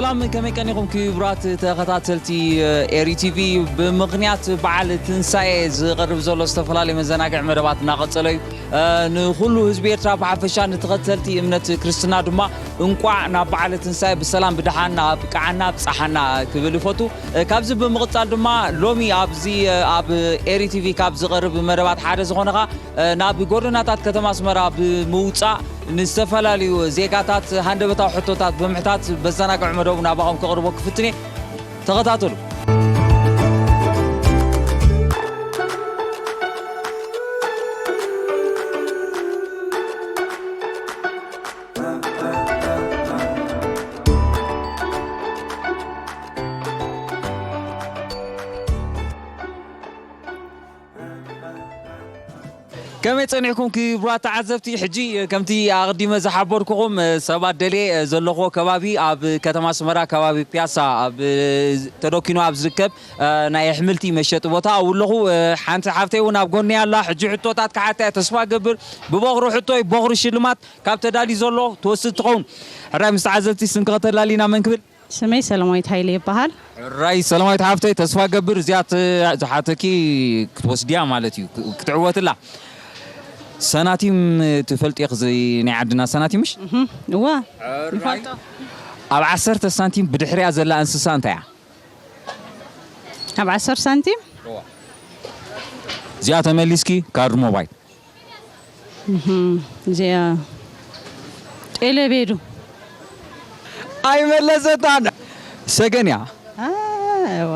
ከመይ ቀኒኹም ክቡራት ተኸታተልቲ ኤሪ ቲቪ? ብምኽንያት በዓል ትንሳኤ ዝቐርብ ዘሎ ዝተፈላለዩ መዘናግዒ መደባት እናቐጸለ እዩ። ንኹሉ ህዝቢ ኤርትራ ብሓፈሻ፣ ንተኸተልቲ እምነት ክርስትና ድማ እንቋዕ ናብ በዓል ትንሳኤ ብሰላም ብደሓን ኣብቅዓና ኣብጽሓና ክብል ይፈቱ። ካብዚ ብምቕጻል ድማ ሎሚ ኣብዚ ኣብ ኤሪ ቲቪ ካብ ዝቐርብ መደባት ሓደ ዝኾነኻ ናብ ጎደናታት ከተማ ኣስመራ ብምውጻእ ንዝተፈላለዩ ዜጋታት ሃንደበታዊ ሕቶታት ብምሕታት በዘናግዕ መደቡ ናባኹም ከቕርቦ ክፍትን እየ። ተኸታተሉ። ከመይ ጸኒሕኩም ክቡራት ተዓዘብቲ? ሕጂ ከምቲ ኣቐዲመ ዝሓበርኩኹም ሰባት ደልየ ዘለኹዎ ከባቢ ኣብ ከተማ ኣስመራ ከባቢ ፒያሳ ኣብ ተደኪኑ ኣብ ዝርከብ ናይ ኣሕምልቲ መሸጢ ቦታ ኣብኡ ኣለኹ። ሓንቲ ሓፍተይ እውን ኣብ ጎኒ ኣላ። ሕጂ ሕቶታት ክሓታ እየ ተስፋ ገብር። ብበኹሪ ሕቶይ በኹሪ ሽልማት ካብ ተዳልዩ ዘሎ ትወስድ ትኸውን። ሕራይ ምስ ተዓዘብቲ ስምኪ ከተላልይና መን ክብል? ስመይ ሰለማዊት ሃይለ ይበሃል። ሕራይ ሰላማዊት ሓፍተይ፣ ተስፋ ገብር እዚኣ ት-፣ ዝሓተኪ ክትወስድያ ማለት እዩ፣ ክ-፣ ክትዕወትላ። ሰናቲም ትፈልጢ ኢኺ፣ እዚ ናይ ዓድና ሰናቲም ምሽ? እህ፣ እዋ፣ ሕራይ። ንፈልጦ። ኣብ ዓሰርተ ሳንቲም ብድሕሪያ ዘላ እንስሳ እንታይ እያ? ኣብ ዓሰርተ ሳንቲም? እዋ። እዚኣ ተመሊስኪ ካርድ ሞባይል። እህ፣ እዚኣ ጤለቤዱ። ኣይመለሰታን። ሰገን እያ። አ፣ እዋ።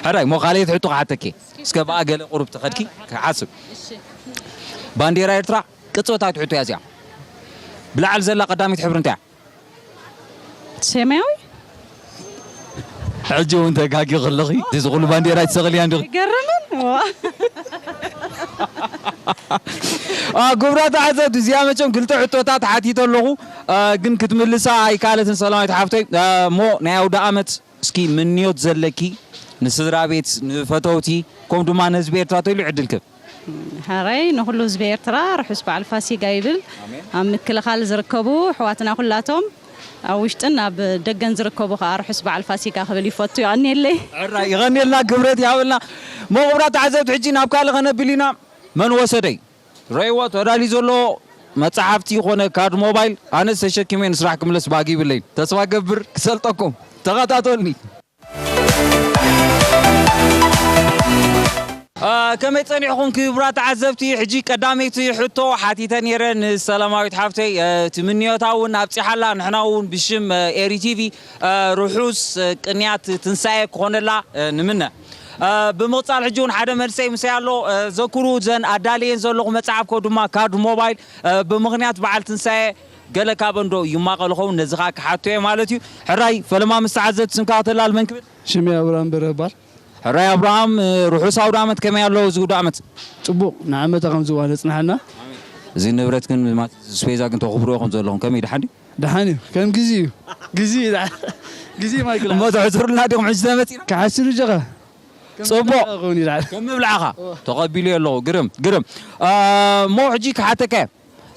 ሕራይ፣ ሞ ካልኣይቲ ሕቶ ክሓተኪ። እስከ ብኣ ገለ ቁሩብ ተኸድኪ ክሓስብ። እሺ። ባንዴራ ኤርትራ ቅጽበታዊት ሕቶ እያ እዚኣ። ብላዕሊ ዘላ ቀዳመይቲ ሕብሪ እንታይ እያ? ሰማያዊ? ሕጂ እውን ተጋጊ ከለኺ፣ እዚ ኩሉ ባንዴራ ይትሰቕልያ እንዲኺ? ይገርምን? ዋ። አ፣ ክቡራት ተዓዘብቲ፣ እዚኣ መቸም ክልተ ሕቶታት ሓቲተ ኣለኹ፣ አ፣ ግን ክትምልሳ ኣይከኣለትን ሰላማዊት ሓፍተይ። አ፣ እሞ ናይ ኣውደ ዓመት እስኪ ምንዮት ዘለኪ ንስድራ ቤት፣ ንፈተውቲ፣ ከምኡ ድማ ንህዝቢ ኤርትራ ተልዩ ዕድል ክብ። ሕራይ ንኹሉ ህዝቢ ኤርትራ ርሑስ በዓል ፋሲጋ ይብል። ኣሜን። ኣብ ምክልኻል ዝርከቡ ኣሕዋትና ኩላቶም፣ ኣብ ውሽጥን ኣብ ደገን ዝርከቡ ከኣ ርሑስ በዓል ፋሲጋ ክብል ይፈቱ። የቐንየለይ። ሕራይ ይቐንየልና፣ ክብረት ይሃበልና። እሞ ክቡራት ተዓዘብቲ፣ ሕጂ ናብ ካልእ ከነብል ኢና። መን ወሰደይ? ረይዎ ተዳልዩ ዘሎ መጻሕፍቲ ይኾነ ካርድ ሞባይል ኣነስ ተሸኪመ ንስራሕ ክምለስ ባጊ ይብለይ። ተስፋ ገብር ክሰልጠኩም። ተኸታተሉኒ። አ፣ ከመይ ጸኒሕኩም ክቡራት ተዓዘብቲ? ሕጂ ቀዳመይቲ ሕቶ ሓቲተ ነይረ ንሰላማዊት ሓፍተይ፣ አ፣ እቲ ምንዮታ እውን ኣብጺሓላ። ንሕና እውን ብሽም፣ አ፣ ኤሪ ቲቪ፣ አ፣ ርሑስ፣ አ፣ ቅንያት ትንሳኤ ክኾነላ፣ አ፣ ንምነ። አ፣ ብምቕጻል ሕጂ እውን ሓደ መንእሰይ ምሳይ ኣሎ። አ፣ ዘክሩ ዘን ኣዳልየን ዘለኹ መጽሓፍ፣ ከምኡ ድማ ካርድ ሞባይል፣ አ፣ ብምኽንያት በዓል ትንሳኤ ገለ ካብ እንዶ ይማቐል ኸውን፣ ነዚ ኸኣ ክሓቶ እየ ማለት እዩ። ሕራይ፣ ፈለማ ምስ ተዓዘብቲ ስምካ ከተላል መን ክብል? ሽመይ ኣብርሃም በርሀ እባል። ሕራይ ኣብርሃም፣ ርሑስ ኣውደ ዓመት፣ ከመይ ኣሎ እዚ ውደ ዓመት? ጽቡቕ፣ ንዓመታ ከም ዝዋነ ጽንሓና። እዚ ንብረት ግን፣ ስፔዛ ግን ተኽብሩ ኢኹም ዘለኹም፣ ከመይ ደሓን ድዩ? ደሓን እዩ፣ ከም ግዜ እዩ። ግዜ እዩ፣ ደሓን። ግዜ ማይክል እሞ ተሕስሩልና ዲኹም ሕጂ ተመጺና? ክሓስር ጀኻ። ጽቡቕ። ከም ምብላዕኻ ክኸውን እዩ፣ ደሓን። ከም ምብላዕኻ። እወ። ተቐቢሉ ኣለኹ። ግርም፣ ግርም። አ፣ እሞ ሕጂ ክሓተካ እየ።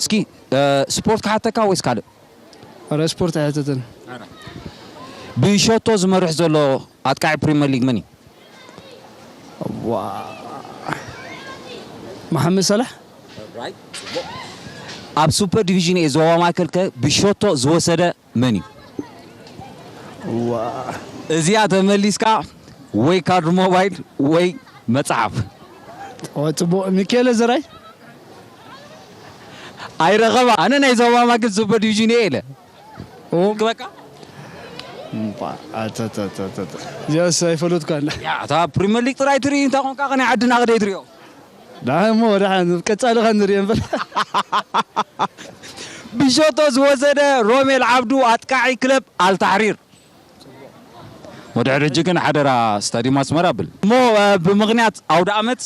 እስኪ፣ እ፣ ስፖርት ክሓተካ ወይስ ካልእ? ኧረ ስፖርት ኣይሕተትን። ብሸቶ ዝመርሕ ዘሎ ኣጥቃዒ ፕሪምየር ሊግ መን እዩ? ዋ፣ መሓመድ ሳላሕ። ኣብ ሱፐር ዲቪዥን ኤ ዞባ ማእከል ከ ብሸቶ ዝወሰደ መን እዩ? ዋ። እዚኣ ተመሊስካ ወይ ካርድ ሞባይል ወይ መጽሓፍ። ኦ፣ ጽቡቕ። ሚካኤል ዘራይ? ኣይረኸባ። ኣነ ናይ ዞባ ማእከል ሱፐር ዲቪዥን እየ ኢለ። ኦ። ክበቃ? እምባ፣ ኣተ፣ ተ፣ ተ፣ ተ፣ ተ። እዚኣስ ኣይፈለጥኳን። ያ፣ እታ ፕሪምየር ሊግ ጥራይ ትርኢ፣ እንታይ ኾንካ፣ ከ ናይ ዓድና ከ ደይትሪኦ? ደሓን እሞ፣ ደሓን፣ ቀጻሊ ኸ ንርኢ እምበር። ብሸቶ ዝወሰደ ሮሜል ዓብዱ፣ ኣጥቃዒ ክለብ ኣልታሕሪር። ወድሕር ሕጂ ግን ሓደራ ስታድዩም ኣስመራ ብል። እሞ፣ እ፣ ብምኽንያት ኣውደ ዓመት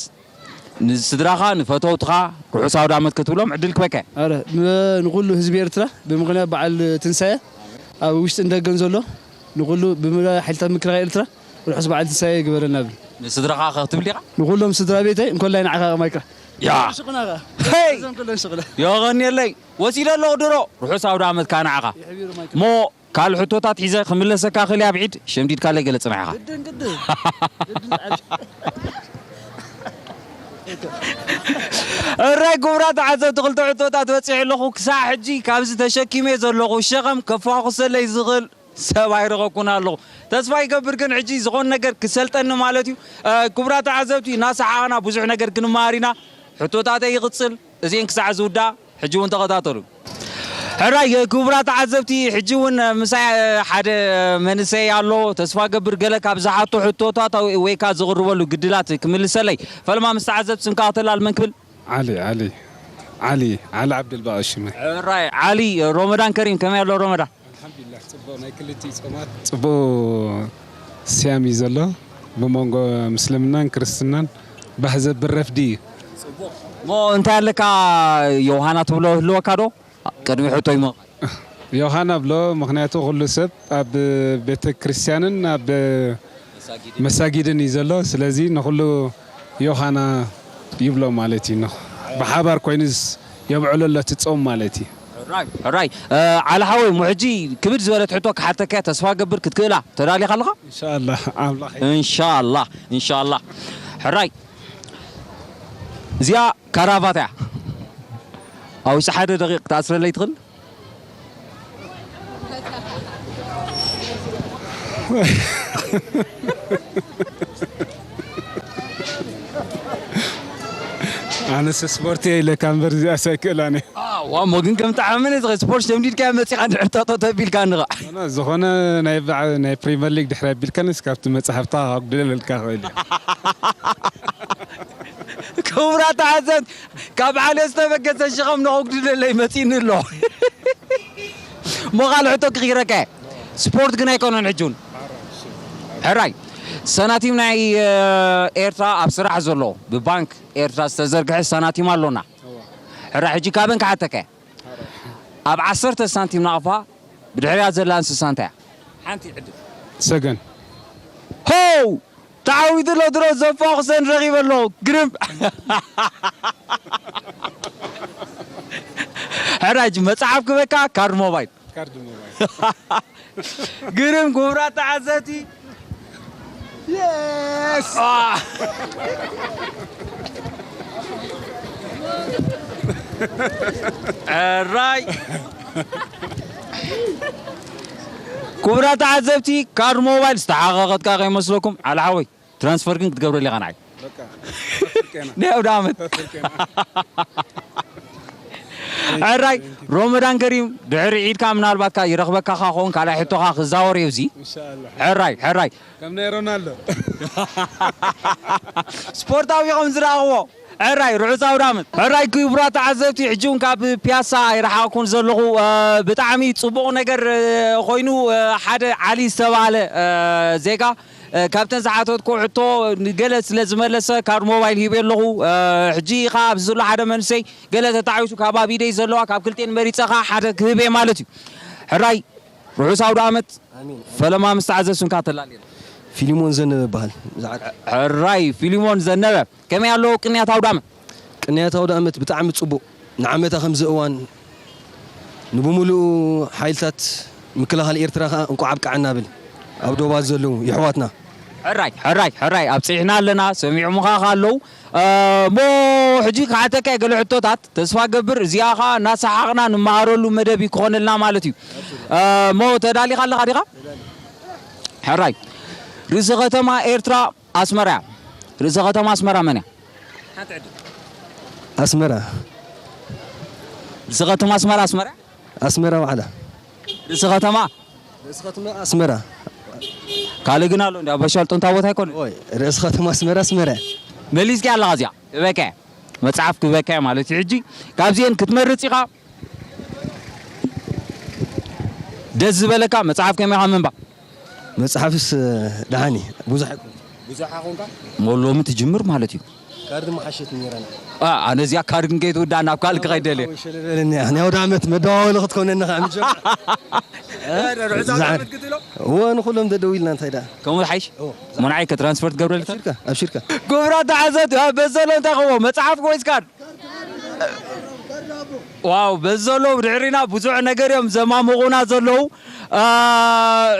ንስድራኻ፣ ንፈተውትኻ ርሑስ ኣውደ ዓመት ክትብሎም ዕድል ክበካ። ኣረ፣ ን-፣ ንኹሉ ህዝቢ ኤርትራ ብምኽንያት በዓል ትንሳኤ ኣብ ውሽጥን ደገን ዘሎ ንኹሉ ብምልኣት ሓይልታት ምክልኻል ኤርትራ ርሑስ በዓል ትንሳኤ ይግበረልና ብል። ንስድራኻ ከ ክትብል ዲኻ? ንኹሎም ስድራ ቤተይ፣ እንኮላይ ንዓኻ ማይክራ። ያ። ሽቕና ኸ? ሄይ! እዞም ኩሎም ሽቕና። የቐንየለይ። ወሲደ ኣለኹ ድሮ። ርሑስ ኣውደ ዓመት ከኣ ንዓኻ። ይሕቢሩ ማይክራ። እሞ ካልእ ሕቶታት ሒዘ ክምለሰካ ክእል ኣብ ዒድ ሸምዲድካለይ ገለ ጽንሕ ኢኻ። ግድን፣ ግድን። ግድን። እራይ ክቡራት ተዓዘብቲ፣ ክልተ ሕቶታት በጺሐ ኣለኹ። ክሳዕ ሕጂ ካብዚ ተሸኪመ ዘለኹ ሸኸም ከፋኹሰለይ ዝኽእል ሰብ ኣይረኸብኩን ኣለኹ። ተስፋ ይገብር ግን ሕጂ ዝኾነ ነገር ክሰልጠኒ ማለት እዩ። እ፣ ክቡራት ተዓዘብቲ፣ እናሰሓቕና ብዙሕ ነገር ክንመሃር ኢና። ሕቶታተይ ይቕጽል። እዚኤን ክሳዕ ዝውዳእ ሕጂ እውን ተኸታተሉ። ሕራይ ክቡራት ተዓዘብቲ፣ ሕጂ እውን ምሳይ ሓደ መንእሰይ ኣሎ። ተስፋ ገብር ገለ ካብ ዝሓቶ ሕቶታት ወይ ከኣ ዝቕርበሉ ግድላት ክምልሰለይ። ፈለማ ምስ ተዓዘብቲ ስምካ ክተላል መን ክብል? ዓሊ፣ ዓሊ፣ ዓሊ፣ ዓሊ ዓብደልባቒ ሽመይ። ሕራይ ዓሊ፣ ሮመዳን ከሪም፣ ከመይ ኣሎ ሮመዳን? ኣልሓምዱሊላህ፣ ጽቡቕ፣ ናይ ክልቲኡ ጾማት ጽቡቕ ስያም እዩ ዘሎ። ብመንጎ ምስልምናን ክርስትናን ባህ ዘብል ረፍዲ እዩ። እሞ እንታይ ኣለካ፣ ዮሃና ትብሎ ህልወካ ዶ? ቅድሚ ሕቶይ ሞ ዮሃና ብሎ፣ ምኽንያቱ ኩሉ ሰብ ኣብ ቤተ ክርስቲያንን ኣብ መሳጊድን እዩ ዘሎ። ስለዚ ንኹሉ ዮሃና ይብሎ ማለት እዩ። ብሓባር ኮይኑ የብዕሎ ኣሎ እቲ ጾም ማለት እዩ። ሕራይ፣ ሕራይ። እ፣ ዓሊ ሓወይ፣ ሞ ሕጂ ክብድ ዝበለት ሕቶ ክሓተካ እየ፣ ተስፋ ገብር ክትክእላ። ተዳሊኻ ኣለኻ? ኢንሻኣላህ፣ ኣምላኽ። ኢንሻኣላህ፣ ኢንሻኣላህ። ሕራይ። እዚኣ ካራቫታ እያ። ኣውሲ ሓደ ደቂቕ ክትኣስረለይ ትኽእል? ኣነስ ስፖርት እየ ኢለካ እምበር እዚኣስ ኣይክእላን እየ። ዋ፣ እሞ ግን ከም ጠዓመ ነዚ ስፖርት ሸምዲድካዮ መጺኻ እንድሕር ጠጠው ተቢልካ ንቓዕ። ኣነ ዝኾነ ናይ በዓ-፣ ናይ ፕሪመር ሊግ ድሕሪ ኣቢልካንስ ካብቲ መጽሓፍታ ከጉድለልካ ክእል እዩ። ክቡራት ተዓዘብቲ፣ ካብ ዓሊ ዝተበገሰ ሽኸም ንኸጉድለለይ መጺእኒ ኣሎ። እሞ ካልእ ሕቶ ክኺረካ እየ። ስፖርት ግን ኣይኮነን ሕጂ እውን። ሕራይ፣ ሳንቲም ናይ፣ እ፣ ኤርትራ ኣብ ስራሕ ዘሎ ብባንክ ኤርትራ ዝተዘርግሐ ሳንቲም ኣሎና። ሕራይ፣ ሕጂ ካበን ክሓተካ እየ። ኣብ ዓሰርተ ሳንቲም ናቕፋ ብድሕሪያ ዘላ እንስሳ እንታይ እያ? ሓንቲ ዕድል። ሰገን። ሆው! ተዓዊቱ ኣሎ ድሮ ዘፋኹሰን ረኺበ ኣለኹ። ግርም። ሕራይ፣ መጽሓፍ ክበካ ካርድ ሞባይል። ካርድ ሞባይል። ግርም ክቡራት ተዓዘብቲ። የስ! አ! ሕራይ! ክቡራት ተዓዘብቲ፣ ካርድ ሞባይል ዝተሓቐቐትካ ከይመስለኩም፣ ዓሊ ሓወይ፣ ትራንስፈር ግን ክትገብረለይ ኢኻ ንዓይ። በቃ፣ ተፍርቄና። ናይ ኣውደ ዓመት። ተፍርቄና። ሕራይ፣ ሮመዳን ከሪም፣ ድሕሪ ዒድካ ምናልባት ከኣ ይረኽበካ ከኣ ክኸውን፣ ካልኣይ ሕቶኻ ክዛወር እዩ እዚ። ኢንሻኣላህ። ሕራይ፣ ሕራይ። ከም ናይ ሮናልዶ። ስፖርታዊ ከም ዝረኣኽዎ። ሕራይ፣ ርሑስ ኣውደ ዓመት። ሕራይ፣ ክቡራት ተዓዘብቲ፣ ሕጂ እውን ካብ ፒያሳ ኣይረሓቕኩን ዘለኹ። እ፣ ብጣዕሚ ጽቡቕ ነገር፣ እ፣ ኮይኑ፣ እ፣ ሓደ ዓሊ ዝተባህለ፣ እ፣ ዜጋ፣ እ፣ ካብተን ዝሓተትኩ ሕቶ ንገለ ስለ ዝመለሰ ካርድ ሞባይል ሂበ ኣለኹ። እ፣ ሕጂ ኸኣ ኣብዚ ዘሎ ሓደ መንእሰይ ገለ ተጣዒሱ ካብ ኣብ ኢደይ ዘለዋ ካብ ክልቴን መሪጸ ኸኣ ሓደ ክህብ እየ ማለት እዩ። ሕራይ፣ ርሑስ ኣውደ ዓመት። ኣሜን። ፈለማ ምስ ተዓዘዝቲ ስምካ ተላልየና። ፊሊሞን ዘነበ እበሃል። ዝዓድ- ሕራይ ፊሊሞን ዘነበ፣ ከመይ ኣለዉ ቅንያት ኣውደ ዓመት? ቅንያት ኣውደ ዓመት ብጣዕሚ ጽቡቕ። ንዓመታ ከምዚ እዋን ንብምሉኡ ሓይልታት ምክልኻል ኤርትራ ከኣ እንቋዕ ኣብቅዓና ብል። ኣብ ዶባት ዘለዉ የሕዋትና። ሕራይ፣ ሕራይ፣ ሕራይ፣ ኣብጺሕና ኣለና፣ ሰሚዖምኻ ከኣ ኣለዉ። እ፣ እሞ ሕጂ ክሓተካ እየ ገለ ሕቶታት፣ ተስፋ ገብር እዚኣ ኸኣ እናሰሓቕና ንመሃረሉ መደብ እዩ ክኾነልና ማለት እዩ። እ፣ እሞ ተዳሊኻ ኣለኻ ዲኻ? ሕራይ። ርእሲ ከተማ ኤርትራ ኣስመራ እያ። ርእሲ ከተማ ኣስመራ መን እያ? ኣስመራ። ርእሲ ከተማ ኣስመራ ኣስመራ እያ? ኣስመራ ዋዕላ። ርእሲ ከተማ? ርእሲ ከተማ ኣስመራ። ካልእ ግን ኣሎ እንዲ ኣበሻል ጥንታዊ ቦታ ኣይኮነ? ኦይ፣ ርእሲ ከተማ ኣስመራ ኣስመራ እያ። መሊስካ ኣለኻ እዚኣ። እበካ እያ። መጽሓፍ ክበካ እያ ማለት እዩ። ሕጂ ካብዚኤን ክትመርጽ ኢኻ። ደስ ዝበለካ መጽሓፍ ከመይ ኢኻ ምንባብ? መጽሓፍስ፣ እ፣ ደሓን እዩ። ብዙሕ ኣይኮንኩን። ብዙሕ ኣይኮንካ? እሞ ሎሚ ትጅምር ማለት እዩ። ካርድ ምሓሸት ነይራና። አ፣ ኣነ እዚኣ ካርድ እንከይትውዳእ ናብ ካልእ ክኸይድ ደልየ። ሸለል በለኒ። ናይ ኣውደ ዓመት መደዋወሊ ክትኮነኒ ኸዓ ምጀምር። እ? ርሑስ ኣውደ ዝዓር-፣ ዓመት ክትብሎ? እወ፣ ንኹሎም ተደዊልና እንታይ ደኣ? ከምኡ ሓይሽ? እወ። እሞ ንዓይ ከ ትራንስፈር ትገብረልካ? ኣብሽርካ፣ ኣብሽርካ። ክቡራት ተዓዘብቲ፣ አ፣ በዘሎ እንታይ ኸዎ? መጽሓፍ ወይስ ካርድ? ዋው፣ በዚ ዘለዉ ብድሕሪና ብዙሕ ነገር እዮም ዘማሙቑና ዘለዉ። አ፣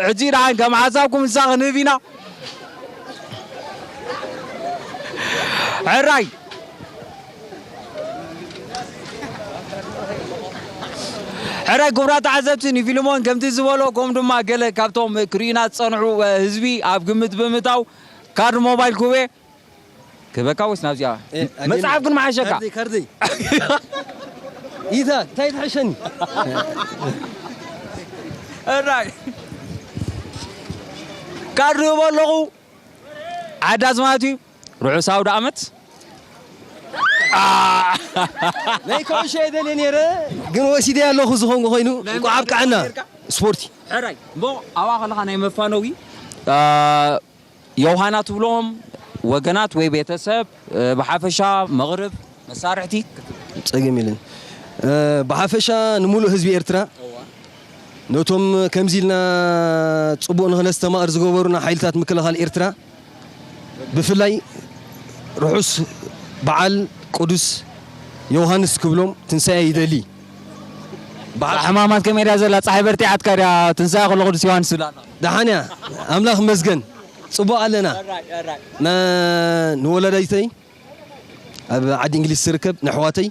ሕጂ ደሓን ከም ሓሳብኩም ንሳ ክንህብ ኢና። ሕራይ። ሕራይ፣ ክቡራት ተዓዘብቲ፣ ንፊልሞን ከምቲ ዝበሎ፣ ከምኡ ድማ ገለ ካብቶም ክርእዩና ዝጸንሑ፣ እ፣ ህዝቢ ኣብ ግምት ብምእታው፣ ካርድ ሞባይል ክህቡ እየ። ክህበካ ወይስ ናብዚኣ? እ፣ ኣገኝ-፣ መጽሓፍ ግን መሓሸካ። ካርደይ፣ ካርደይ። ኢታ፣ እንታይ ትሕሸኒ? ሕራይ። ካርድ ይህቦ ኣለኹ። ዓዲ ኣዝማት እዩ። ርሑስ ኣውደ ኣመት። ናይ ኩዕሾ እየ ደልየ ነይረ፣ ግን ወሲደ ኣለኹ ዝኾንኩ ኮይኑ፣ ናይ እንኳዕ ኣብቅዓና። ስፖርቲ። ሕራይ፣ እሞ ኣብኣ ከለኻ ናይ መፋነዊ፣ አ፣ ዮሃና ትብሎም ወገናት ወይ ቤተሰብ፣ እ፣ ብሓፈሻ መቕርብ፣ መሳርሕቲ? ጸገም የለን። እ፣ ብሓፈሻ ንምሉእ ህዝቢ ኤርትራ፣ ነቶም ከምዚ ኢልና ጽቡቕ ንኽነስተማቕር ዝገበሩና ሓይልታት ምክልኻል ኤርትራ፣ ብፍላይ ርሑስ በዓል ቅዱስ ዮሃንስ ክብሎም ትንሳኤ ይደሊ። በዓል እዛ ሕማማት ከመይ ድያ ዘላ? ጸሓይ በርቲዓትካ ድያ? ትንሳኤ ከሎ ቅዱስ ዮሃንስ ትብላ ኣላ። ደሓን እያ፣ ኣምላኽ ይመስገን። ጽቡቕ ኣለና። ና-፣ ንወላዲተይ ኣብ ዓዲ እንግሊዝ ትርከብ ነሕዋተይ፣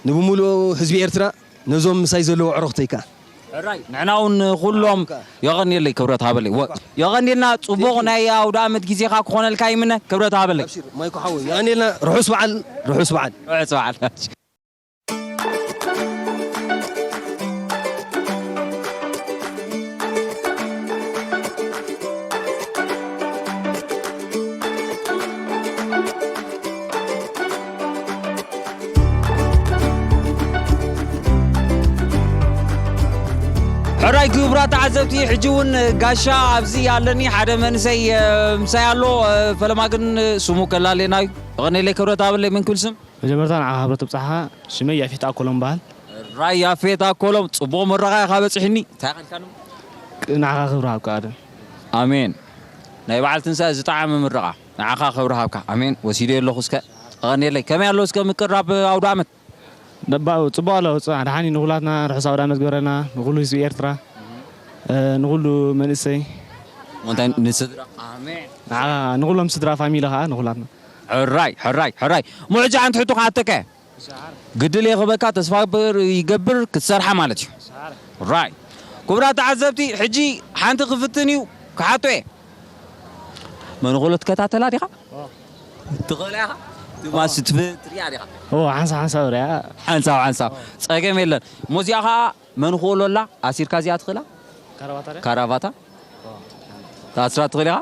ንብምሉኡ ህዝቢ ኤርትራ፣ ነዞም ምሳይ ዘለዉ ኣዕሩኽተይ ከኣ። ሕራይ፣ ንሕና እውን ኩሎም የቐንየለይ፣ ክብረት ሃበለይ። ወ-፣ የቐንየልና፣ ጽቡቕ ናይ ኣውደ ኣመት ግዜኻ ክኾነልካ ይምነ፣ ክብረት ሃበለይ። ኣብሽር፣ ማይኮ ሓወይ፣ የቐንየልና። ርሑስ በዓል፣ ርሑስ በዓል። ርሑስ በዓል። ሕራይ ክቡራት ተዓዘብቲ፣ ሕጂ እውን ጋሻ ኣብዚ ኣለኒ። ሓደ መንእሰይ፣ እ፣ ምሳይ ኣሎ። እ፣ ፈለማ ግን ስሙ ከላልየና እዩ። የቐንየለይ፣ ክብረት ሃበለይ። መን ክብል ስም? መጀመርታ ንዓኻ ክብረት ትብጻሕኻ። ሽመይ ያፌት ኣኮሎም በሃል። ራይ ያፌት ኣኮሎም፣ ጽቡቕ ምረቓ ኢኻ በጺሕኒ። እንታይ ቀልካኒ? ቅ-፣ ንዓኻ ክብሪ ሃብካ ኣደም። ኣሜን። ናይ በዓል ትንሳኤ ዝጠዓመ ምረቓ። ንዓኻ ክብሪ ሃብካ። ኣሜን። ወሲደ ኣለኹ እስከ። የቐንየለይ። ከመይ ኣሎ እስከ ምቅራብ ኣውደ ኣመት? ነባ-፣ ጽቡቕ ኣሎ። ጽ-፣ ደሓን እዩ። ንኹላትና ርሑስ ኣውደ ኣመት ግበረልና። ንኹሉ ህዝቢ ኤርትራ። እ፣ ንኹሉ መንእሰይ። እንታይ ንስድራ? ኣሜን። ንዓ-፣ ንኹሎም ስድራ ፋሚሊ ኸኣ ንኹላትና። ሕራይ፣ ሕራይ፣ ሕራይ። ሙዕጃ ሓንቲ ሕቶ ክሓተካ እየ። ግድል የኽበካ፣ ተስፋ ግብር ይገብር ክትሰርሓ ማለት እዩ። ራይ። ክቡራት ተዓዘብቲ፣ ሕጂ ሓንቲ ክፍትን እዩ፣ ክሓቶ እየ። መንኾሎ ትከታተላ ዲኻ? ትኽእላ ኢኻ? ማስ ትፍ-፣ ትሪኣ ዲኻ? ኦ፣ ሓንሳብ ሓንሳብ ሪኣ። ሓንሳብ ሓንሳብ። ጸገም የለን። እሞ እዚኣ ኸኣ መንኾሎ ኣላ፣ ኣሲርካ እዚኣ ትኽእላ? ካራባታ ሪኣ? ካራባታ? ተኣስራ ትኽእል ኢኻ?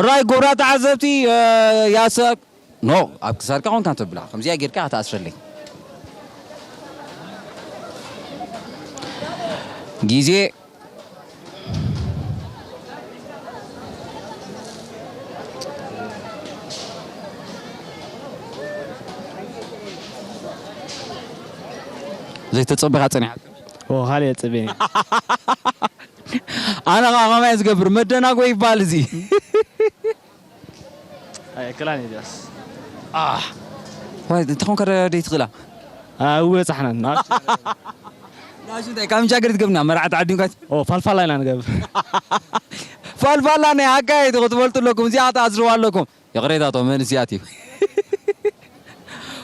ራይ ክቡራት ተዓዘብቲ፣ እ፣ ያሰ-፣ ኖ፣ ኣብ ክሳድካ ኮንካ ተብላ። ከምዚኣ ጌርካ ክትኣስረለይ። ግዜ። ዘይተጸበኻ ጸኒሓ። ኦ፣ ካልእ የጽበኒ። ኣነ ኸኣ ከማይ ዝገብር መደናጎ ይበሃል እዚ። ኣይክላን እያስ። ኣህ። ዋይ፣ እንተኾንካ ዶ ዘይትኽእላ? ኣው በጻሕናን። ናሽ እንታይ፣ ካብ ምሻገር ትገብና፣ መርዓት ዓዲምካ? ኦ፣ ፋልፋላ ኢና ንገብር። ፋልፋላ ናይ ሓቃይ ክትፈልጡ ኣለኩም፣ እዚኣ ክትኣስርዋ ኣለኩም። ይቕሬታ፣ እቶም መንእስያት እዩ።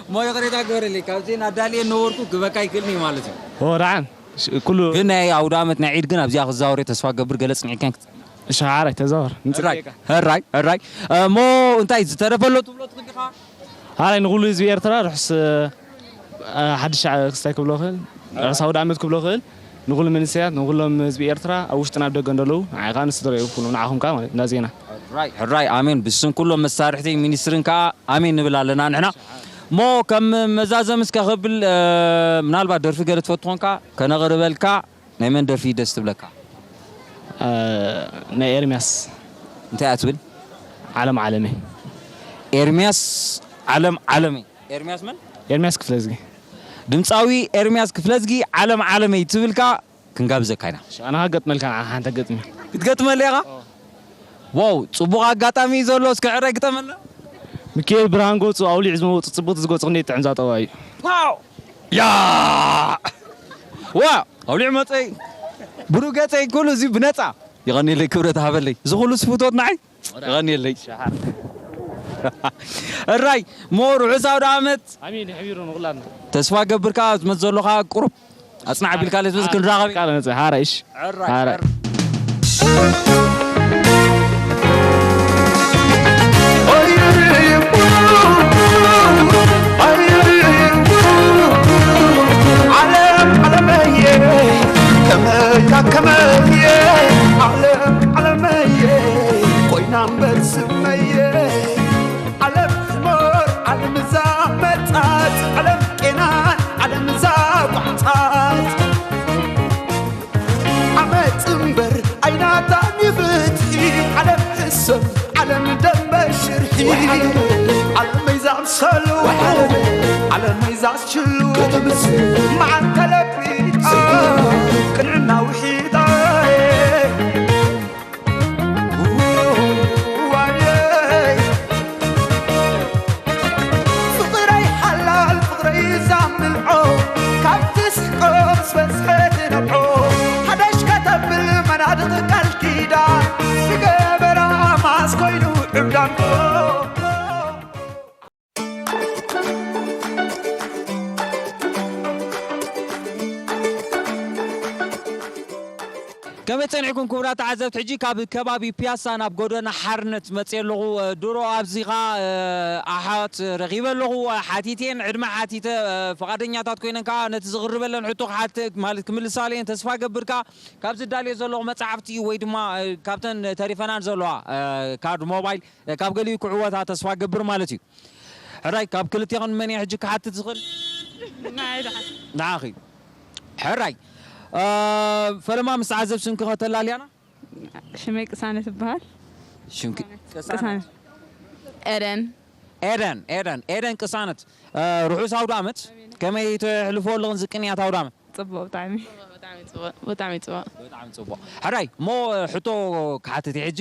እሞ ይቕሬታ ግበረለይ፣ ካብዚ ኣዳልየ ነበርኩ፣ ክበካ ይክእልኒ ማለት እዩ። ኦ፣ ደሓን። ሽ-፣ ኩሉ ግን ናይ ኣውደ ዓመት ናይ ዒድ ግን ኣብዚኣ ክዛወር እየ፣ ተስፋ ክገብር ገለ ጽኒዕካን ክት-፣ ሻዓራይ ተዛወር። ሕራይ፣ ንጽበየካ። ሕራይ፣ ሕራይ። እሞ እንታይ ዝተረፈ ኣሎ ትብሎ ትኽእል ዲኻ? ሓራይ ንኹሉ ህዝቢ ኤርትራ ርሑስ፣ እ፣ ሓድሽ ዓ-፣ ክስታይ ክብሎ ክእል፣ ርሑስ ኣውደ ዓመት ክብሎ ክእል፣ ንኹሉ መንእሰያት፣ ንኹሎም ህዝቢ ኤርትራ፣ ኣብ ውሽጥን ኣብ ደገን ዘለዉ፣ ንዓኻ ንስድራ ይኹኑ፣ ንዓኹም ከኣ ማለት፣ እንዳ ዜና። ሕራይ፣ ሕራይ፣ ኣሜን። ብስም ኩሎም መሳርሕቲ ሚኒስትርን ከኣ ኣሜን ንብል ኣለና ንሕና። እሞ ከም መዛዘሚ እስከ ክብል፣ እ፣ ምናልባት ደርፊ ገለ ትፈቱ ኾንካ፣ ከነቕርበልካ፣ ናይ መን ደርፊ ደስ ትብለካ? እ፣ ናይ ኤርምያስ። እንታይ እያ ትብል? ዓለም ዓለመይ። ኤርምያስ ዓለም ዓለመይ። ኤርምያስ መን? ኤርምያስ ክፍለዝጊ። ድምፃዊ ኤርምያስ ክፍለዝጊ ዓለም ዓለመይ ትብልካ ክንጋብዘካ ኢና። እሺ፣ ኣነ ኸኣ ገጥመልካ ንዓኻ ሓንቲ ገጥሚ። ክትገጥመለይ ኢኻ? ኦ። ዋው፣ ጽቡቕ ኣጋጣሚ እዩ ዘሎ። እስከ ዕረ ግጠመልና። ሚካኤል ብርሃን ገጹ ኣውሊዕ ዝመወጹ ጽቡቅ ዝገጹ ክንደይ ጥዕም ዛጠዋ እዩ። ዋው! ያ! ዋ! ኣውሊዕ መጸይ ብሩ ገጸይ ኩሉ እዚ ብነጻ ይቐኒለይ ክብረት ሃበለይ እዚ ኩሉ ስፍቶት ንዓይ ይቐኒለይ። እራይ ሞ ርሑስ ኣውደ ዓመት። ኣሜን። ይሕቢሩ ንኹላትና። ተስፋ ገብር ከኣ ዝመጽእ ዘሎ ከኣ ቁሩብ ኣጽናዕ ቢልካ ለትመስ ክንራኸብ። ቃል መጽእ ሓራይሽ። ሓራይ። ዓለም ዓለመየ ከመያ ከመየ ዓለም ዓለመየ ኮይና እምበር ስመየ ዓለም ዝሞር ዓለም እዛ መጻት ዓለም ቄናን ዓለም እዛ ቋዕጻት ዓመጽ እምበር ኣይናታን ይፍትሒ ዓለም ሕሰብ ዓለም ደንበ ሽርሒ ዓለመይ ዛምሰሉ ዓለመይ ዛስችሉ መዓት ተለቢጣ ቅንዕና ውሒጣ ዋየይ ፍቕረይ ሓላል ፍቕረይ ዛምልዖ ካብ ትስሕቆ ምስ በዝሐ ትነብዖ ሓደሽ ከተብል መናድቕ ቃል ኪዳን ዝገበራ ማስ ኮይኑ ዕብዳን ከመይ ጸኒሕኩም ክቡራት ተዓዘብቲ? ሕጂ ካብ ከባቢ ፒያሳ ናብ ጎደና ሓርነት መጽየ ኣለኹ። ድሮ ኣብዚ ኸኣ ኣሓት ረኺበ ኣለኹ። ሓቲተን ዕድመ ሓቲተ ፍቓደኛታት ኮይነን ከኣ ነቲ ዝቕርበለን ሕቶ ክሓት ማለት ክምልሳለየን ተስፋ ገብር ከኣ ካብዚ ዳልዮ ዘለኹ መጻሕፍቲ ወይ ድማ ካብተን ተሪፈናን ዘለዋ ካርድ ሞባይል ካብ ገሊኡ ክዕወታ ተስፋ ገብር ማለት እዩ። ሕራይ ካብ ክልቴኽን መን እየ ሕጂ ክሓትት ዝኽእል? ንዓኺ። ሕራይ ፈለማ ምስ ዓዘብ ስምኪ ከተላልያና? ሽመይ ቅሳነት እበሃል። ሽምኪ ቅሳነት ኤደን ኤደን ኤደን ኤደን ቅሳነት ርሑስ ኣውደ ዓመት። ከመይ ተሕልፎ ኣለኽን ዝቅንያት ኣውደ ዓመት? ጽቡቕ ብጣዕሚ ብጣዕሚ ጽቡቕ ብጣዕሚ ጽቡቕ። ሕራይ እሞ ሕቶ ክሓትት እየ ሕጂ።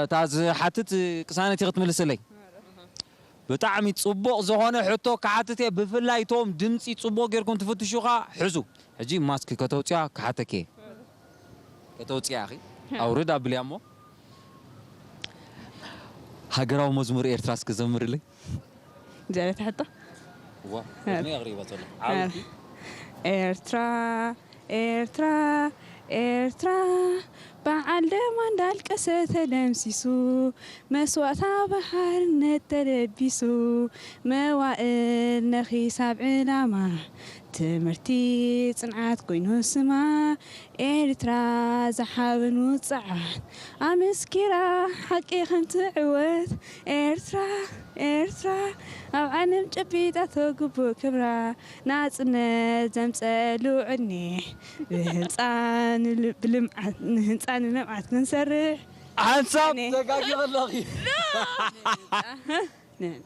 እታ ዝሓትት ቅሳነት እየ ክትምልስለይ። ብጣዕሚ ጽቡቕ ዝኾነ ሕቶ ክሓትት እየ። ብፍላይ እቶም ድምጺ ጽቡቕ ጌርኩም ትፍትሹ ኸኣ ሕዙ። ሕጂ ማስክ ከተውጽያ ክሓተኪ እየ። ከተውጽያ ኢኺ። ኣውርድ ኣብልያ እሞ። ሃገራዊ መዝሙር ኤርትራ እስኪ ዘምርለይ። ጀረት ሕቶ ዋ፣ ቅድሚ ኣቕሪባ ዘሎ። ዓወቲ። ኤርትራ ኤርትራ ኤርትራ በዓል ደማ እንዳልቀሰ ተደምሲሱ መስዋእታ ብሓርነት ተለቢሱ መዋእል ነኺሳ ኣብ ዕላማ ትምህርቲ ጽንዓት ኮይኑ ስማ ኤርትራ ዝሓበን ውጽዓት ኣመስኪራ ሓቂ ከም ትዕወት ኤርትራ ኤርትራ ኣብ ዓለም ጨቢጣቶ ግቡእ ክብራ ናጽነት ዘምጸሉ ዕድሜ ብህንጻ ንል- ብልምዓት ንህንጻ ንልምዓት ክንሰርሕ ሓንሳብ እኔ- ተጋጊ ኣለኺ።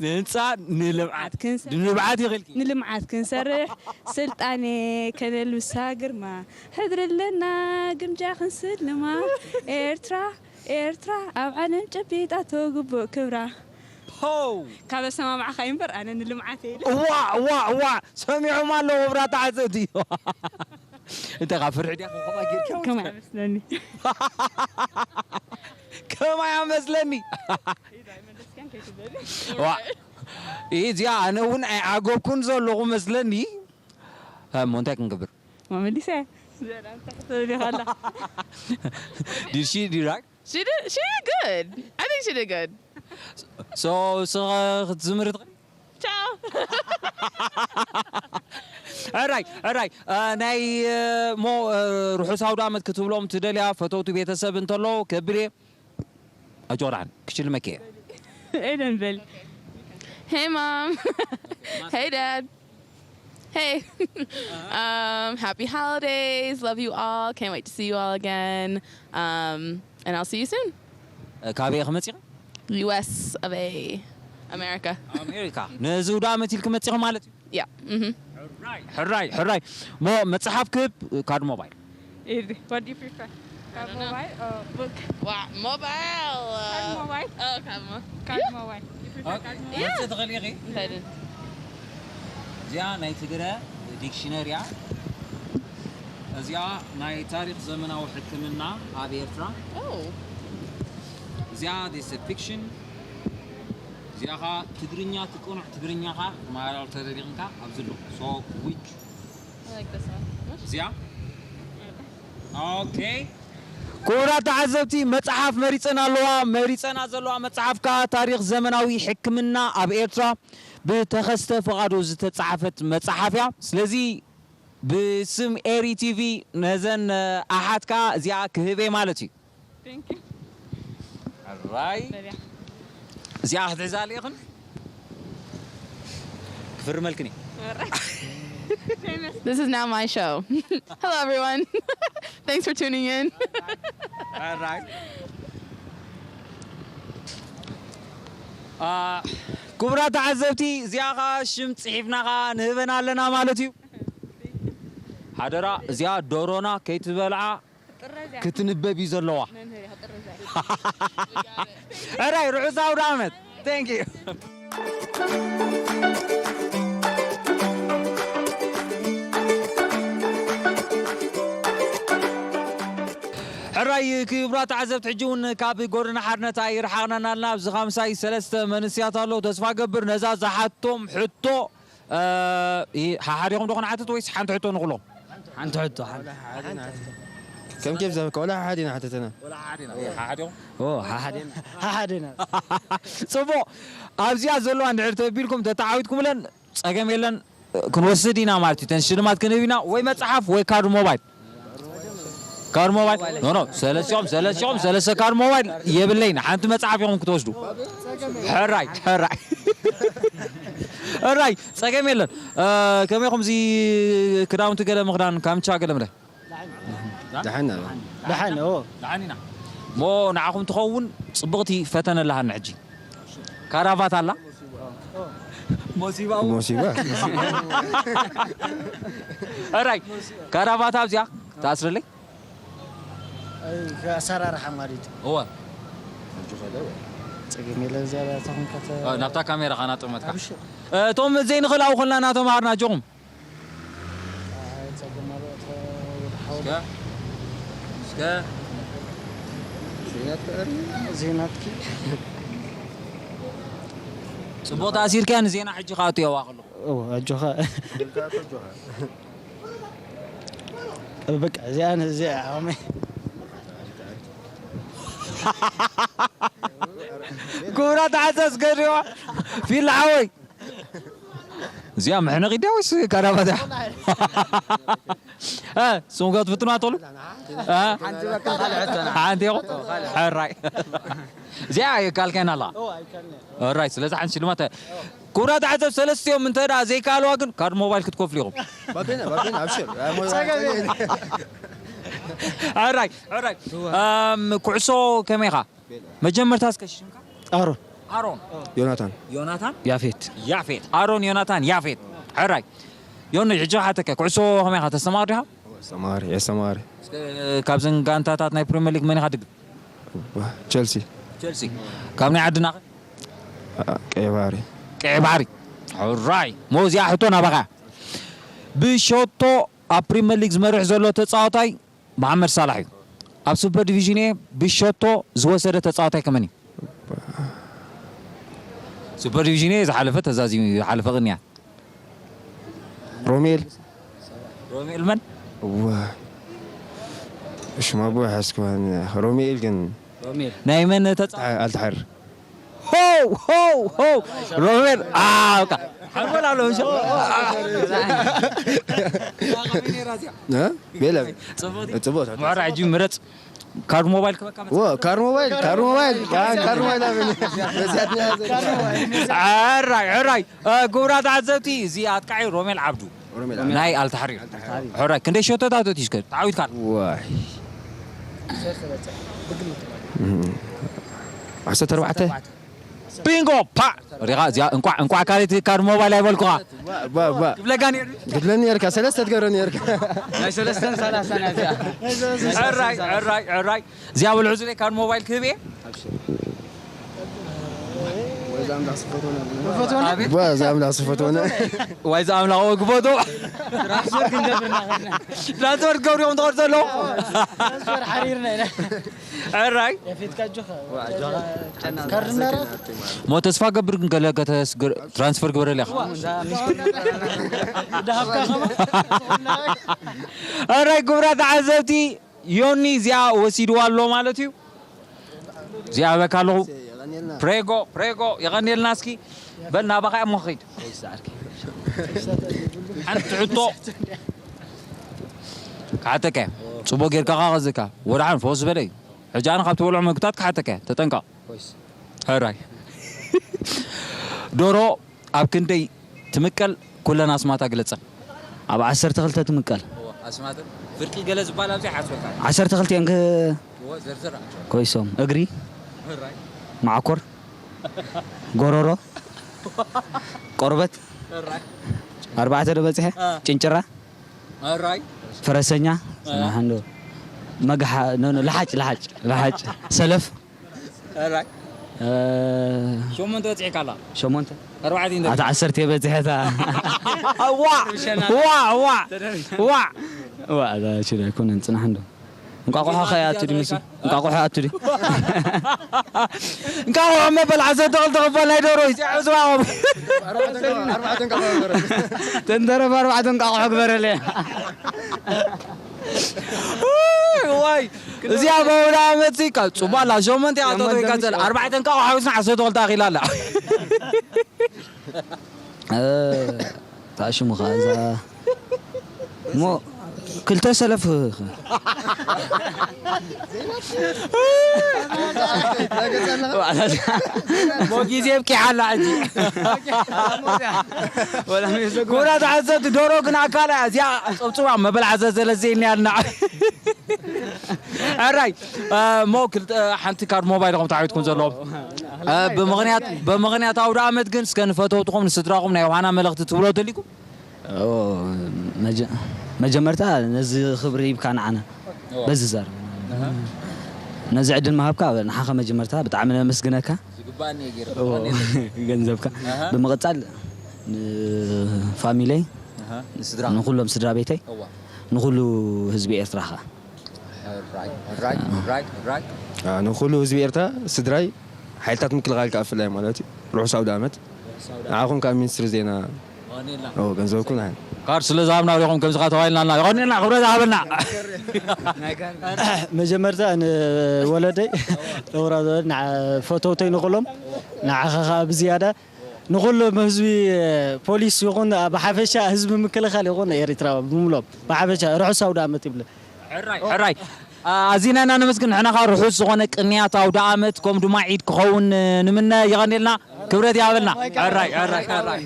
ንህንፃ ንልምዓት ክንሰርሕ ንልምዓት ይኽልኪ። ንልምዓት ክንሰርሕ ስልጣኔ ከነልብሳ ግርማ ሕድሪ ኣለና ግምጃ ክንስልማ ኤርትራ ኤርትራ ኣብ ዓለም ጨቢጣቶ ግቡእ ክብራ ሆው ካብ ኣሰማምዓኻ እዩ እምበር ኣነ ንልምዓት እየ ኢለ እዋ እዋ እዋ ሰሚዖም ኣለዎ ክቡራት ተዓዘብቲ። እንታይ ካብ ፍርሒ ድያ ከኸባ ጌርካ ከማይ ኣይመስለኒ ከማይ ኣመስለኒ። ዋ እዚኣ ኣነ እውን ኣይዓገብኩን ዘለኹ መስለኒ። እሞ እንታይ ክንገብር? መመሊሰ Did she did right? She did. She did good. I think she did good. So so ክትዝምሪ ትኽእሊ? Ciao. ሕራይ ሕራይ እ፣ ናይ እ፣ ሞ እ፣ ርሑስ ኣውደ ዓመት ክትብሎም ትደልያ ፈተውቲ ቤተሰብ እንተሎ ከብል እየ። ኣጆራን ክሽልመክ እየ። ኤደን በል Hey, mom. Hey, dad. Hey. Um, happy holidays. Love you all. Can't wait to see you all again. Um, and I'll see you soon. ካበይ ኢኺ መፂኺ? U S of A. America. ኣሜሪካ። ነዚ ውደ ዓመት ኢልኪ መፂኺ ማለት እዩ። Yeah. Mm-hmm. ሕራይ ሕራይ ሞ መፅሓፍ ክብ ካርድ ሞባይል። ኤሪ what do you prefer Mobile? Oh, book. Wow, mobile. Card uh, mobile? Oh, card mo- Card mobile. You prefer card mobile? መርፂ ትኽእሊ ኢኺ? Pardon. እዚኣ ናይ ትግረ ዲክሽነሪ እያ። እዚኣ ናይ ታሪክ ዘመናዊ ሕክምና ኣብ ኤርትራ። Oh. እዚኣ ዲስ ፊክሽን። እዚኣ ኸ ትግርኛ ትቅኑዕ ትግርኛ ኸ ክመሃር ተደሪቕንካ ኣብዚ ኣሎ። So which I like this one. እዚኣ ኦኬ። ክቡራት ተዓዘብቲ፣ መጽሓፍ መሪጸን ኣለዋ። መሪጸና ዘለዋ መጽሓፍ ከኣ ታሪኽ ዘመናዊ ሕክምና ኣብ ኤርትራ ብተኸስተ ፍቓዱ ዝተጻሕፈት መጽሓፍ እያ። ስለዚ ብስም ኤሪ ቲቪ ነዘን ኣሓት ከኣ እዚኣ ክህብ እየ ማለት እዩ። Thank you. ራይ Lydia. እዚኣ ክትሕዛ ኣለኽን ክፍርመልክን እየ። This is now my show. Hello, everyone. Thanks for tuning in. ራይ ክቡራት ተዓዘብቲ፣ እዚኣ ኸዓ ሽም ጽሒፍና ኸዓ ንህበን ኣለና ማለት እዩ። ሓደራ እዚኣ ዶሮና ከይትበልዓ ክትንበብ እዩ ዘለዋ። ሕራይ ርሑስ ኣውደ ዓመት። Thank you። ሕራይ ክቡራት ተዓዘብቲ፣ ሕጂ እውን ካብ ጎደና ሓርነት ኣይረሓቕናን ኣልና። ኣብዚ ኻምሳይ ሰለስተ መንስያት ኣለዉ። ተስፋ ገብር ነዛ ዝሓቶም ሕቶ ሓሓዲኹም ዶ ክንሓትት ወይስ ሓንቲ ሕቶ ንኹሎም? ሓንቲ ሕቶ ሓንቲ ከም ኬፍ ዘበካ ወላ ሓሓዲና ሓተተና ሓሓዲና ሓሓዲና ጽቡቕ። ኣብዚኣ ዘለዋ እንድሕር ተቢልኩም ተተዓዊትኩምለን ጸገም የለን፣ ክንወስድ ኢና ማለት እዩ። ተን ሽልማት ክንህብ ኢና፣ ወይ መጽሓፍ ወይ ካርድ ሞባይል። ካርድ ሞባይል ኖ ኖ፣ ሰለስቲኦም ሰለስቲኦም ሰለስተ ካርድ ሞባይል የብለይን። ሓንቲ መጽሓፍ ኢኹም ክትወስዱ። ሕራይ ሕራይ ሕራይ፣ ጸገም የለን። ከመይ ኹምዚ ክዳውንቲ ገለ ምኽዳን ካምቻ ገለ ምለ ደሓና ደሓን ኦ ደሓን ኢና። እሞ ንዓኹም ትኸውን ጽብቕቲ ፈተነ ኣለሃና ሕጂ። ካራቫት ኣላ። ሞሲባው ሞሲባ ሕራይ ካራቫት ኣብዚኣ ተኣስረለይ። ኣሰራርሓ ማለት እዩ እወ ጸገም የለ እዚኣ ተኹንከተ ናብታ ካሜራ ኻና ጥመትካ። እቶም ዘይንኽእል ኣብኡ ኾልና እናተምሃርና ኣጆኹም። ጸገም ማለት እስከ እስከ ዜናትኪ ጽቡቕ ተኣሲርካያ ንዜና ሕጂ ከኣ ትየዋ ከሎ ኣጆኻ በቃ እዚኣ እዚኣ ዓቕመይ ክቡራት ተዓዘብቲ ገሪዋ ፊል ሓወይ እዚኣ መሕነቒ ድያ ወይስ ካራባት እያ? እ፣ ስምካ ትፍትኑ ኣትሉ? እ? ሓንቲ ኢኹም? ሕራይ። እዚኣ የካልካይና ኣላ። ሕራይ፣ ስለዚ ሓንቲ ሽልማት ክቡራት ተዓዘብቲ ሰለስቲኦም እንተ ደኣ ዘይከኣልዋ ግን ካርድ ሞባይል ክትከፍሉ ኢኹም። ባቤና ባቤና ኣብሽር ሕራይ ሕራይ። እም፣ ኩዕሶ ከመይ ኢኻ? መጀመርታ እስከ ሽምካ? ኣሮን ኣሮን ዮናታን ዮናታን ያፌት ያፌት። ኣሮን ዮናታን ያፌት። ሕራይ ዮኒ፣ ሕጂ ሓተካ ኩዕሶ ከመይ ኢኻ? ተስተማቕር ዲኻ? ኣስተማሪ ኣስተማሪ እስከ ካብዘን ጋንታታት ናይ ፕሪምየር ሊግ መን ኢኻ ድግፍ? ቸልሲ ቸልሲ። ካብ ናይ ዓድና ኸ? ቀይ ባህሪ ቀይ ባህሪ። ሕራይ። ሞ እዚኣ ሕቶ ናባኻ። ብሸቶ ኣብ ፕሪምየር ሊግ ዝመርሕ ዘሎ ተጻዋታይ መሓመድ ሳላሕ እዩ። ኣብ ሱፐር ዲቪዥን ኤ ብሸቶ ዝወሰደ ተጻዋታይ ከመን እዩ? ሱፐር ዲቪዥን ኤ ዝሓለፈ ተዛዚሙ እዩ፣ ዝሓለፈ ቅንያ። ሮሜል ሮሜል መን? እዋ ሽማ ቦ ሓስኩዋን ሮሜል ግን ሮሜል ናይ መን ተጻ ኣልትሓር ሆው ሆው ሆው ሮሜል ኣውካ ሓንጎል ኣሎ ምሽ እ? ቤላ ጽቡቅ ጽቡቅ ምዕራ ሕጂ ምረጽ። ካርድ ሞባይል ክበካ መጽ- ወ ካር ሞባይል ካር ሞባይል ካር ሞባይል ኣበል ሕራይ ሕራይ። እ፣ ክቡራት ተዓዘብቲ፣ እዚ ኣጥቃዒ ሮሜል ዓብዱ ናይ ኣልታሕሪር። ሕራይ ክንደይ ሸቶታት ኣቲስከ ተዓዊትካ? ዋይ ዓሰርተ ኣርባዕተ ቢንጎ ፓ ሪኻ እዚኣ እንቋዕ እንቋዕ ካልኣይቲ ካርድ ሞባይል ኣይበልኩኻ። ባ ባ ክብለካ ነይሩ። ክብለኒ ነርካ ሰለስተ ትገብረኒ ነርካ። ናይ ሰለስተን ሰላሳን እያ እዚኣ። ሕራይ ሕራይ ሕራይ እዚኣ በልዑ ዝለይ ካርድ ሞባይል ክህብ እየ። ኣቤት። ባ እዛ ኣምላኽ ዝፈትወና። ዋይ ዝኣምላኽ ወግቦቶ ትራንስፈር ክንገብር እናኸድና ትራንስፈር ክገብር እዮም ትኸዱ ዘለዉ። ሕራይ ሞ ተስፋ ገብር ግን ገለ ከተስግር ትራንስፈር ግበረልያ። ሕራይ ክቡራት ተዓዘብቲ ዮኒ እዚኣ ወሲድዋ ኣሎ ማለት እዩ። እዚኣ በካ ኣለኹ። ፕሬጎ ፕሬጎ የቐንየልና እስኪ በል ናባኻ እሞ ኸይድ። ሓንቲ ሕቶ ክሓተካ እየ። ጽቡቕ ጌርካ ኸዓ ኸዝካ ወድሓን ፈወስ በለይ። ሕጂ ኣነ ካብ ትበልዖ መግብታት ክሓተካ እየ። ተጠንቀቕ። ሕራይ ዶሮ ኣብ ክንደይ ትምቀል? ኩለን ኣስማታ ግለጸን። ኣብ ዓሰርተ ክልተ ትምቀል። ኣስማትን ፍርቂ ገለ ዝበሃል ኣብዚ ሓስበካ። ዓሰርተ ክልቲኤን ክ ዘርዝር ኮይሶም እግሪ ሕራይ ማዕኮር ጎሮሮ ቆርበት ሕራይ ኣርባዕተ ዶ በፂሐ አ። ጭንጭራ ሕራይ ፈረሰኛ ሰናሓንዶ መግሓ ኖ ኖ ለሓጭ ለሓጭ ለሓጭ ሰለፍ ሕራይ እ፣ ሸሞንተ በፂሕካ ኣላ። ሸሞንተ ኣርባዕተ ኣታ ዓሰርተ በፂሐታ ዋ ዋ ዋ ዋ ዋ እዛ ሽዳ ኣይኮነን ፅናሕ እንዶ እንቋቑሖ ከይኣቱ ድዩ ምስ እንቋቑሖ ኣቱ ድዩ እንቋቑሖ መበል ዓሰርተ ክልተ ክፋል ናይ ደርሆ እዩ። ጽዑ ዝባቦም ተንተረፍ ኣርባዕተ እንቋቑሖ ግበረለያ ዋይ እዚኣ መውዳ ዓመት ሲ ካብ ጽባላ ሸሞንተ ኣቶ ይቀጽል ኣርባዕተ እንቋቑሖ ሓዊስና ዓሰርተ ክልተ ኣኺላ ኣላ። እ፣ ታሽሙ ኸዓ እዛ እሞ ክልተ ሰለፍ ሞ ግዜ ኣብቂዓ ኣላ ሕጂ። ኩብራ ተዓዘብቲ ዶሮ ግን ኣካላ እዚኣ ጸብጽባ መበል ዓዘዘ ለዘይኒ ኣልና። ሕራይ እሞ ክልተ ሓንቲ ካርድ ሞባይል ኢኹም ተዓዊትኩም ዘለዎም። ብምኽንያት ኣውደ ኣመት ግን እስከ ንፈተውትኹም ንስድራኹም ናይ ዮሃና መልእኽቲ ትብሎ ደሊኩም? መጀመርታ ነዚ ክብሪ ሂብካ ንዓና በዚ ዛር ነዚ ዕድል ምሃብካ ንሓኻ መጀመርታ ብጣዕሚ ነመስግነካ። ገንዘብካ ብምቕፃል ንፋሚለይ ንኩሎም ስድራ ቤተይ ንኩሉ ህዝቢ ኤርትራ ኸ ንኩሉ ህዝቢ ኤርትራ ስድራይ ሓይልታት ምክልኻል ከዓ ብፍላይ ማለት እዩ ርሑስ ኣውደ ዓመት ንዓኹም ከዓ ሚኒስትሪ ዜና ገንዘብኩም ንሓን ካር ስለ ዝሃብና ሪኹም ከምዚ ካ ተባሂልና የቐኒልና ክብረት ሃበና። መጀመርታ ንወለደይ ለውራ ፈተውተይ ንኹሎም ንዓኻ ከዓ ብዝያዳ ንኹሎም ህዝቢ ፖሊስ ይኹን ብሓፈሻ ህዝቢ ምክልኻል ይኹን ኤርትራ ብምሎም ብሓፈሻ ርሑስ ኣውደ ዓመት ይብል። ሕራይ ኣዚና ኢና ነመስግን። ንሕና ኸዓ ርሑስ ዝኾነ ቅንያት ኣውደ ኣመት ከም ድማ ዒድ ክኸውን ንምነ። የቐንየልና ክብረት ይሃበልና። ሕራይ ሕራይ ሕራይ።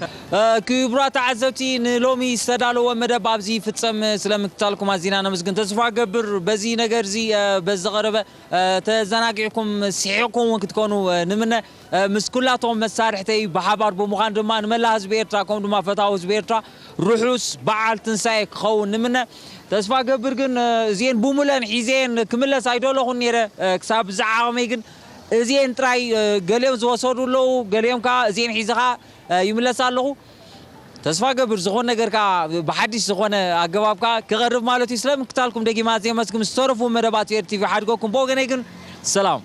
ክቡራት ተዓዘብቲ ንሎሚ ዝተዳለወ መደብ ኣብዚ ይፍጸም። ስለ ምክታልኩም ኣዚና ነመስግን። ተስፋ ገብር በዚ ነገር እዚ በዚ ቀረበ ተዘናጊዕኩም ስሒቕኩም እውን ክትኮኑ ንምነ። ምስ ኩላቶም መሳርሕተይ ብሓባር ብምዃን ድማ ንመላእ ህዝቢ ኤርትራ ከምኡ ድማ ፈታዊ ህዝቢ ኤርትራ ርሑስ በዓል ትንሳኤ ክኸውን ንምነ። ተስፋ ገብር ግን እዚኤን ብሙለን ሒዘየን ክምለስ ኣይደለኹን ነይረ ክሳብ ዝዓቕመይ ግን እዚኤን ጥራይ ገሊኦም ዝወሰዱ ኣለዉ ገሊኦም ከዓ እዚኤን ሒዘ ከዓ ይምለስ ኣለኹ። ተስፋ ገብር ዝኾነ ነገር ከዓ ብሓድሽ ዝኾነ ኣገባብ ከዓ ክቐርብ ማለት እዩ። ስለምክታልኩም ደጊማ ኣዝየ መስግን ዝተረፉ መደባት ኤር ቲቪ ሓድገኩም ብወገነይ ግን ሰላም።